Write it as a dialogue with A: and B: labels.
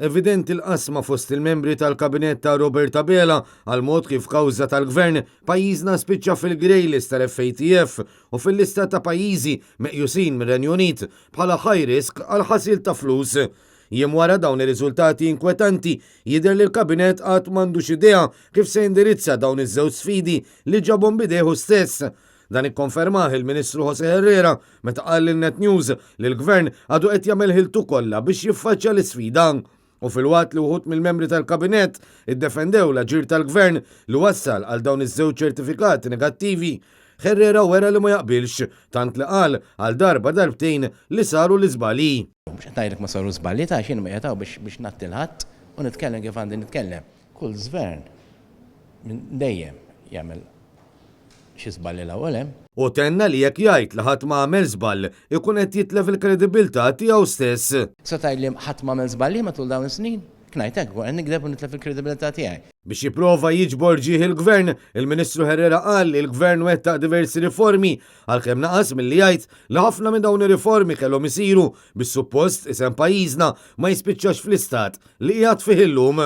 A: Evidenti l-qasma fost il-membri tal-Kabinett ta' Robert Abela għall-mod kif kawża tal-Gvern, pajjiżna spiċċa fil-grey list tal-FATF u fil-lista ta' pajjiżi meqjusin mir-Renju Unit bħala high risk għal ħasil ta' flus. Jiem wara dawn ir-riżultati inkwetanti, jidher li l-Kabinett għad m'għandux idea kif se jindirizza dawn iż-żewġ sfidi li ġabhom b'idejh hu stess. Dan ikkonfermah il-Ministru José Herrera meta qal lil Net News li l-Gvern għadu qed jagħmel ħiltu kollha biex jiffaċċja l-isfida. U filwaqt li wħud mill-membri tal-Kabinett iddefendew l-aġir tal-Gvern li wassal għal dawn iż-żewġ ċertifikati negattivi, Herrera wera li ma jaqbilx, tant li qal għal darba darbtejn li saru l-iżbalji.
B: Mhux qed ngħidlek ma saru żbalji ta' x'jien ma qiegħed hawn biex ngħatti 'l ħadd u nitkellem kif għandi nitkellem. Kull żvern minn dejjem jagħmel xi żbalji 'l hawn u 'l hemm.
A: Hu tenna li jekk jgħid li ħadd ma għamel żball, ikun qed jitlef il-kredibbiltà tiegħu stess.
B: Se tgħidli ħadd m'għamel żbalji matul dawn is-snin? Jekk ngħid hekk ikun qed nigdeb u nitlef il-kredibilità tiegħi.
A: Biex jipprova jiġbor ġieħ il-Gvern, il-Ministru Herrera qal li l-Gvern wettaq diversi riformi, għalkemm naqas milli jgħid li ħafna minn dawn ir-riformi kellhom isiru biex suppost isem pajjiżna ma jispiċċax fl-istat li qiegħed fih illum.